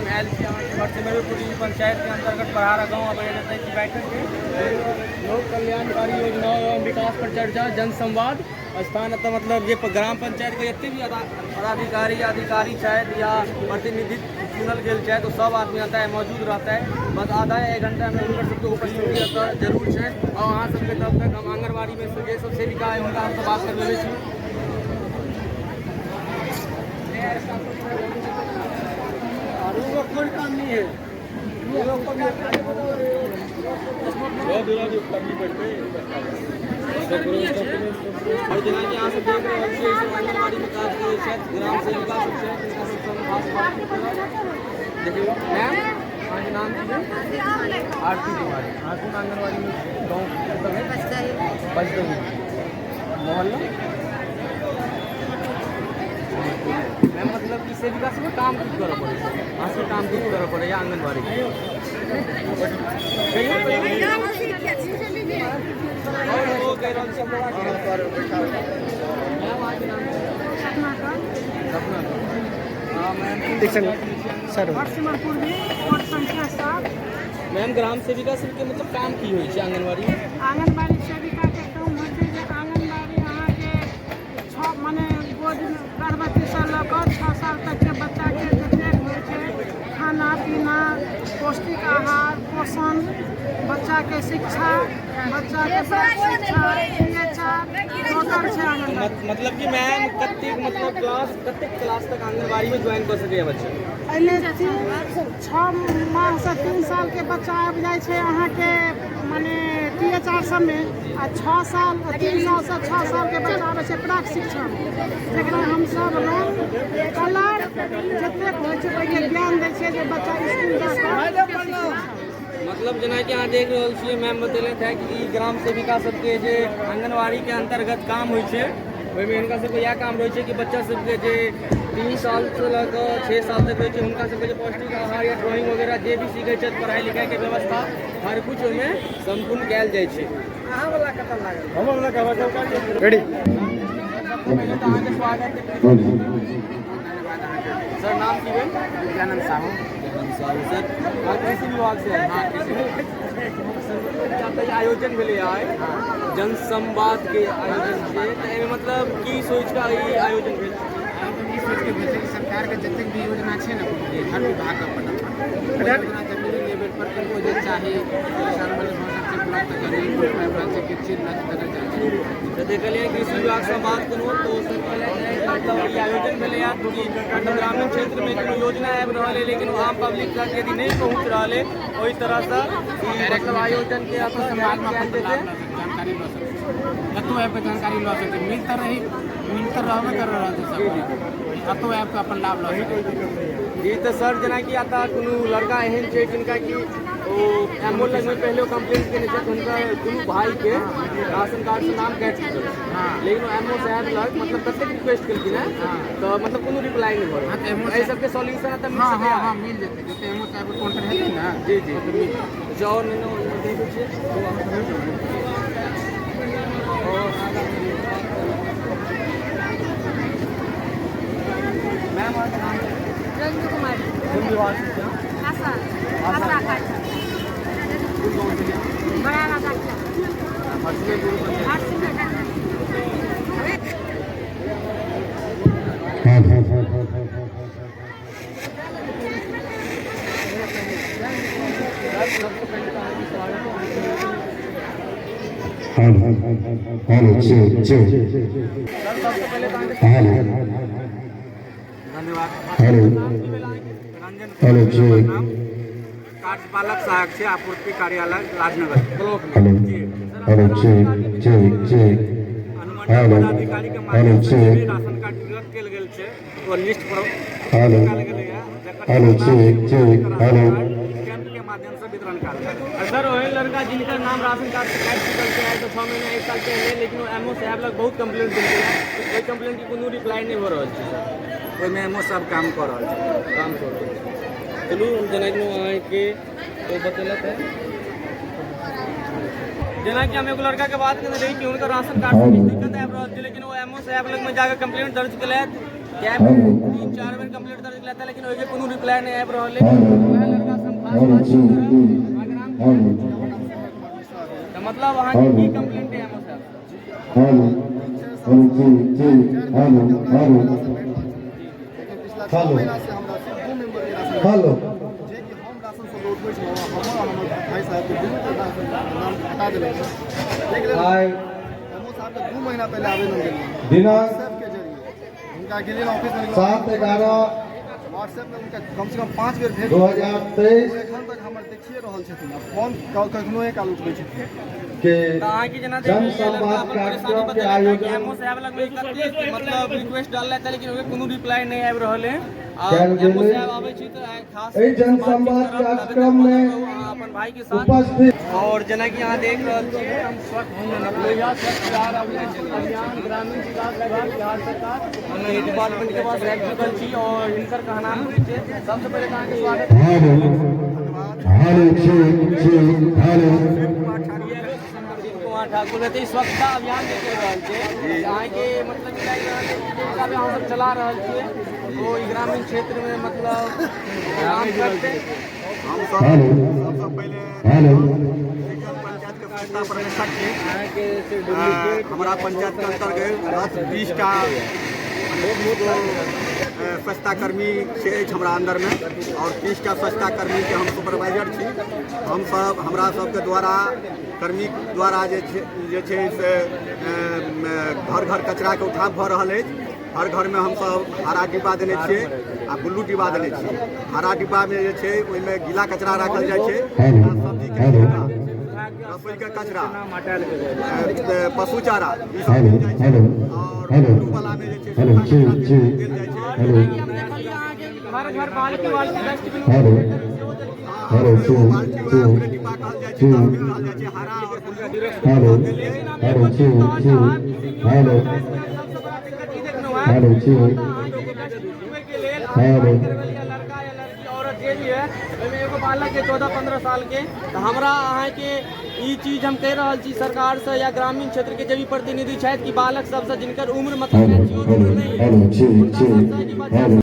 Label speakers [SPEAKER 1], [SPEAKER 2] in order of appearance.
[SPEAKER 1] हम आयल छी अहाँके भटसिमैरपुरी पंचायतके अन्तर्गत बड़हारा गाँव अबै जतऽ कि बैठक लोक कल्याणकारी योजना एवं विकास पर चर्चा जनसंवाद स्थान एतऽ मतलब जे ग्राम पंचायतके जते भी पदाधिकारी या अधिकारी छथि या प्रतिनिधि चुनल गेल छथि, ओ सब आदमी एतऽ मौजूद रहतै। बस आधा एक घंटामे हुनकर सबके उपस्थिति एतऽ जरूर छै। और अहाँ सबके तब तक हम आंगनबाड़ीमे जे सब सेविका है हुनका हमसब बात करबेने छी। कोई काम नहीं है। और जेनाकि अहाँ सब देख रहल छियै, सब आंगनबाड़ीमे काज करै छथि, ग्राम सेविका सब छथि, हुनका सबसँ हम खास बात करब। देखियौ मैम, अहाँके नाम की भेल? आरती कुमारी। अहाँ कोन आंगनबाड़ीमे छी? गाँव कतऽ भेल? पचदही मोहल्ला। मैम, मतलब कि सेविका सबके काम की करऽ पड़ै छै? अहाँ सबके काम की करऽ पड़ैया आंगनबाड़ीमे? कहियौ कहियौ। और ओ कहि रहल छी। मैम, अहाँके नाम की? सपना। हाँ मैम।
[SPEAKER 2] एक सेकंड सर।
[SPEAKER 3] भटसिमर पूर्वी, वार्ड संख्या 7।
[SPEAKER 1] मैम, ग्राम सेविका सबके मतलब काम की होइ छै आंगनबाड़ी?
[SPEAKER 3] आंगनबाड़ी सेविकाके काम होइ छै जे आंगनबाड़ी अहाँके 6 मने गोद गर्भवतीसँ लऽ कऽ 6 साल तकके बच्चाके जतेक होइ छै खाना पीना, पौष्टिक आहार, पोषण, बच्चाके शिक्षा, बच्चाके शिक्षा, PHR total छै आंगनबाड़ी।
[SPEAKER 1] मतलब कि मैम, कतेक मतलब क्लास, कतेक क्लास तक आंगनबाड़ी में ज्वाइन कर सकैए बच्चा?
[SPEAKER 3] एहिमे 3, 6 माहसँ 3 सालके बच्चा आबि जाइ छै अहाँके मने THR सबमे, आ 6 साल, 3 सालसँ 6 सालके बच्चा आबै छै प्राक शिक्षामे, जकरा हमसब रङ्ग कलर जतेक होइ छै ओहिके ज्ञान दै छियै जे बच्चा इसकुल जा कऽ।
[SPEAKER 1] मतलब जेनाकि अहाँ देख रहल छियै, मैम बतेलथि है कि ई ग्राम सेविका सबके जे आंगनबाड़ीके अन्तर्गत काम होइ छै, ओहिमे हिनका सबके इएह काम रहै छै कि बच्चा सबके जे 3 सालसँ लऽ कऽ 6 साल तक रहै छै, हुनका सबके जे पौष्टिक आहार या ड्रॉइंग वगैरह जे भी सीखै छथि, पढ़ाइ लिखाइके व्यवस्था हर कुछ ओहिमे सम्पूर्ण कयल जाइ छै।
[SPEAKER 2] रेडी।
[SPEAKER 1] सबसँ पहिले तऽ अहाँके स्वागत है। सर, नाम की भेल?
[SPEAKER 4] विद्यानंद साहू।
[SPEAKER 1] साहू सर, अहाँ कृषि विभाग से आयल?
[SPEAKER 4] हाँ, कृषि।
[SPEAKER 1] सर, मतलब ई आयोजन भेलै आइ, जनसंवादके आयोजन छै, तऽ एहिमे मतलब की सोचि कऽ ई आयोजन भेल?
[SPEAKER 4] आयोजन ई सोचि के भेल छै कि सरकारके जतेक भी योजना छै ने, हर विभागके अपन अपन ओहि योजना जमीनी लेवल पर किनको जे चाही किसान वाले भऽ सकै छै, ब्लॉक तक नहि पाबि रहल छै, किछु लक्ष्य तक जाइ छै।
[SPEAKER 1] तऽ देखलियै, कृषि विभागसँ बात केलहुँ तऽ ओ सर कहलथि कि मतलब ई आयोजन भेलैए कि मतलब ग्रामीण क्षेत्रमे कोनो योजना आबि रहल है, लेकिन ओ आम पब्लिक तक यदि नहि पहुँच रहल है, ओहि तरहसँ ई मतलब आयोजनके
[SPEAKER 4] कतौ समाजमे
[SPEAKER 1] कयल
[SPEAKER 4] अपन
[SPEAKER 1] जेतै।
[SPEAKER 4] लाभ लऽ सकै, जानकारी लऽ सकै, कतौ आबि कऽ जानकारी लऽ सकै। मिल तऽ रही, मिल तऽ रहबे कर रहल छै सब, कतौ आबि कऽ अपन लाभ लऽ सकै।
[SPEAKER 1] जी, तऽ सर, जेनाकि एतऽ कोनो लड़का एहन छै जिनका कि ओ एमओ लगमे पहिले कम्प्लेंट केने छथि, हुनकर दुनू भाईके राशन कार्डसँ नाम काटि चुकल छै, लेकिन ओ एमओ साहब लग मतलब कतेक रिक्वेस्ट केलखिन हेँ तऽ मतलब कोनो रिप्लाई नहि भऽ रहल।
[SPEAKER 4] तऽ MO
[SPEAKER 1] एहि सबके सॉल्यूशन एतऽ मिल सकैए?
[SPEAKER 4] हाँ, मिल जेतै। जते एमओ साहबके काउंटर हेतै ने।
[SPEAKER 1] जी जी
[SPEAKER 4] ओतऽ मिल जेतै।
[SPEAKER 1] अच्छा, और नहि देखै छियै। और मैम, अहाँके नाम?
[SPEAKER 5] रंजू कुमारी।
[SPEAKER 1] कोन विभाग से छियै अहाँ?
[SPEAKER 5] आशा, आशा कार्यकर्ता।
[SPEAKER 1] कोन गाँव से?
[SPEAKER 5] बड़ा राजा किया।
[SPEAKER 1] हर्षिमेपुर पंचायत।
[SPEAKER 5] हर्षिमेपुर।
[SPEAKER 1] सर, सबसँ पहिले तऽ अहाँके स्वागत है।
[SPEAKER 6] Hello hello, check check.
[SPEAKER 1] Sir, सबसँ पहिले तऽ अहाँके
[SPEAKER 6] हेलो।
[SPEAKER 4] धन्यवाद।
[SPEAKER 6] हेलो।
[SPEAKER 1] नाम की भेल अहाँके?
[SPEAKER 4] रंजन।
[SPEAKER 6] Hello, check.
[SPEAKER 4] कार्यपालक सहायक छै, आपूर्ति कार्यालय, राजनगर।
[SPEAKER 1] ब्लॉक में?
[SPEAKER 6] Hello hello, check check check.
[SPEAKER 4] अनुमंडल
[SPEAKER 6] हेलो।
[SPEAKER 4] पदाधिकारी के
[SPEAKER 6] हेलो।
[SPEAKER 4] माध्यम से
[SPEAKER 6] चेक।
[SPEAKER 4] जे भी राशन कार्ड वितरित कयल गेल छै, ओ लिस्ट पर
[SPEAKER 6] हेलो।
[SPEAKER 4] निकालल गेलैए, जकर
[SPEAKER 6] हेलो।
[SPEAKER 4] नाम
[SPEAKER 6] चेक चेक, हेलो।
[SPEAKER 4] कैंप के माध्यम से वितरण कयल गेल।
[SPEAKER 1] सर, ओहन लड़का जिनकर नाम राशन कार्ड से काटि चुकल छै आइ से 6 महीना, एक साल पहिले, लेकिन ओ एमओ साहब लग बहुत कंप्लेंट देलकै है, ओहि कंप्लेंट के कोनो रिप्लाई नहि भऽ रहल छै सर।
[SPEAKER 4] ओहिमे एमओ सब काम कऽ रहल छै।
[SPEAKER 1] काम कऽ रहल छै। चलू, हम जेनाकि अहाँके ओ बतेलक है, जेनाकि हम एगो लड़का के बात केने रही कि हुनकर राशन कार्ड से किछु दिक्कत आबि रहल छै, लेकिन ओ एमओ साहब लग में जाकर कंप्लेंट दर्ज केलथि। कए बेर 3-4 बेर कंप्लेंट दर्ज केलथि, लेकिन ओहिके कोनो रिप्लाई नहि आबि रहल है। वएह लड़का से हम खास
[SPEAKER 6] हेलो
[SPEAKER 1] बात
[SPEAKER 6] चेक
[SPEAKER 1] करब। आ ग्राम
[SPEAKER 6] हेलो।
[SPEAKER 1] तऽ मतलब अहाँके की कंप्लेंट है एमओ साहब?
[SPEAKER 6] Hello, hello, check check, hello, hello.
[SPEAKER 7] लेकिन पिछला 6
[SPEAKER 6] हेलो।
[SPEAKER 7] महीना से हमरा सिर्फ 2 मेंबर के राशन,
[SPEAKER 6] हेलो।
[SPEAKER 7] जे कि हम राशन सब उठबै छलहुँ, हमर आ हमर भाई साहबके दुनूके राशन नाम हटा देने छै। ताहिके लेल
[SPEAKER 6] आइ
[SPEAKER 7] एमओ साहबके 2 महीना पहिले आवेदन देलियै
[SPEAKER 6] दिनांक
[SPEAKER 7] व्हाट्सएप के जरिए। हुनका गेलियै ऑफिसमे,
[SPEAKER 6] 7/11
[SPEAKER 7] व्हाट्सएप में हुनका कम से कम 5 बेर भेज
[SPEAKER 6] 2023
[SPEAKER 7] ओ एखन तक हमर देखिए रहल छथिन आ फोन कखनो काल उठबै छथिन।
[SPEAKER 6] के
[SPEAKER 1] तऽ अहाँके जेना
[SPEAKER 6] जन
[SPEAKER 1] देखलियै, लड़का
[SPEAKER 6] संवाद
[SPEAKER 1] अपन परेशानी
[SPEAKER 6] कार्यक्रम के
[SPEAKER 1] बतेलक कि
[SPEAKER 6] आयोजन
[SPEAKER 1] एमओ साहब लगमे कतेक मतलब रिक्वेस्ट डाललथि, लेकिन ओहिके कोनो रिप्लाई नहि आबि रहल है। आ
[SPEAKER 6] कयल
[SPEAKER 1] एमओ
[SPEAKER 6] गेलै।
[SPEAKER 1] साहब आबै छी तऽ खास
[SPEAKER 6] एहि जन
[SPEAKER 1] बातचीत
[SPEAKER 6] संवाद
[SPEAKER 1] करब, तबे तक
[SPEAKER 6] कार्यक्रम में
[SPEAKER 1] बनल रहू अहाँ अपन भाई के साथ।
[SPEAKER 6] उपस्थित
[SPEAKER 1] और जेनाकि अहाँ देख रहल छियै, हम लोहिया स्वच्छ बिहार अभियान, ग्रामीण विकास विभाग, बिहार सरकार डिपार्टमेंट के पास आबि चुकल छी और हिनकर कहना छै। सबसे पहिले तऽ अहाँके स्वागत।
[SPEAKER 6] Hello, hello, check check, hello.
[SPEAKER 1] Sanjeev Kumar Thakur. तऽ ई स्वच्छता अभियान जे चलि रहल छै, अहाँके मतलब ई लागि रहल छै कि जे हिसाबे अहाँ सब चला रहल छियै, ओ ई ग्रामीण क्षेत्रमे मतलब काम करतै?
[SPEAKER 8] हमसब
[SPEAKER 6] हेलो।
[SPEAKER 8] सबसँ पहिले
[SPEAKER 6] हेलो।
[SPEAKER 8] पंचायत के स्वच्छता पर्यवेक्षक छी।
[SPEAKER 1] अहाँके से
[SPEAKER 8] हमरा पंचायत के अंतर्गत 10-20 टा स्वच्छता कर्मी से अछि हमरा अंदरमे और 30 टा स्वच्छता कर्मीके हम सुपरवाइजर छी। हमसब, हमरा सबके द्वारा, कर्मी द्वारा जे छै से घर घर कचराके उठाव भऽ रहल अछि। हर घरमे हमसब हरा डिब्बा देने छियै आ ब्लू डिब्बा देने छियै। हरा डिब्बामे जे छै, ओहिमे गीला कचरा राखल जाइ छै
[SPEAKER 6] हेलो।
[SPEAKER 8] आ सब्जीके
[SPEAKER 6] हेलो।
[SPEAKER 8] छिलका, रसोईके कचरा, पशु चारा, ई सब
[SPEAKER 6] हेलो।
[SPEAKER 8] देल जाइ छै
[SPEAKER 6] हेलो।
[SPEAKER 8] और
[SPEAKER 6] हेलो।
[SPEAKER 8] ब्लू वालामे जे छै,
[SPEAKER 6] हेलो।
[SPEAKER 8] सूखा
[SPEAKER 6] चेक
[SPEAKER 8] कचरा
[SPEAKER 6] चेक।
[SPEAKER 8] देल जाइ छै।
[SPEAKER 6] हेलो।
[SPEAKER 1] जेनाकि हम देखलियै, अहाँके घर घर बाल्टी बाल्टी डस्टबिन
[SPEAKER 6] हेलो।
[SPEAKER 1] सेहो देलखिन।
[SPEAKER 6] हेलो,
[SPEAKER 8] एगो
[SPEAKER 6] चेक
[SPEAKER 8] बाल्टी वाला ओकरे
[SPEAKER 6] चेक।
[SPEAKER 8] डिब्बा कहल जाइ छै,
[SPEAKER 6] चेक।
[SPEAKER 8] डस्टबिन कहल जाइ छै, हरा और ब्लू।
[SPEAKER 6] हेलो।
[SPEAKER 1] लेकिन हम
[SPEAKER 6] हेलो।
[SPEAKER 1] एगो चीज
[SPEAKER 6] चेक
[SPEAKER 1] कहऽ
[SPEAKER 6] चेक।
[SPEAKER 1] चाहब कि सिंघियो
[SPEAKER 6] हेलो।
[SPEAKER 1] पंचायतमे सबसँ बड़ा दिक्कत ई देखलहुँ हेँ,
[SPEAKER 6] हेलो, चेक।
[SPEAKER 1] अहाँके जे डस्टबिन उठबैके लेल अहाँ
[SPEAKER 6] हेलो।
[SPEAKER 1] पाइ करबेलियै, लड़का या लड़की, औरत जे भी है, ओहिमे एगो बालक है 14-15 सालके। तऽ हमरा अहाँके ई चीज हम कहि रहल छी सरकारसँ या ग्रामीण क्षेत्रके जे भी प्रतिनिधि छथि कि बालक सबसँ, जिनकर उम्र मतलब
[SPEAKER 6] हेलो।
[SPEAKER 1] Mature
[SPEAKER 6] hello.
[SPEAKER 1] उम्र नहि है,
[SPEAKER 6] हेलो, चेक
[SPEAKER 1] हुनका
[SPEAKER 6] चेक।
[SPEAKER 1] सबसँ कि बच्चा
[SPEAKER 6] हेलो।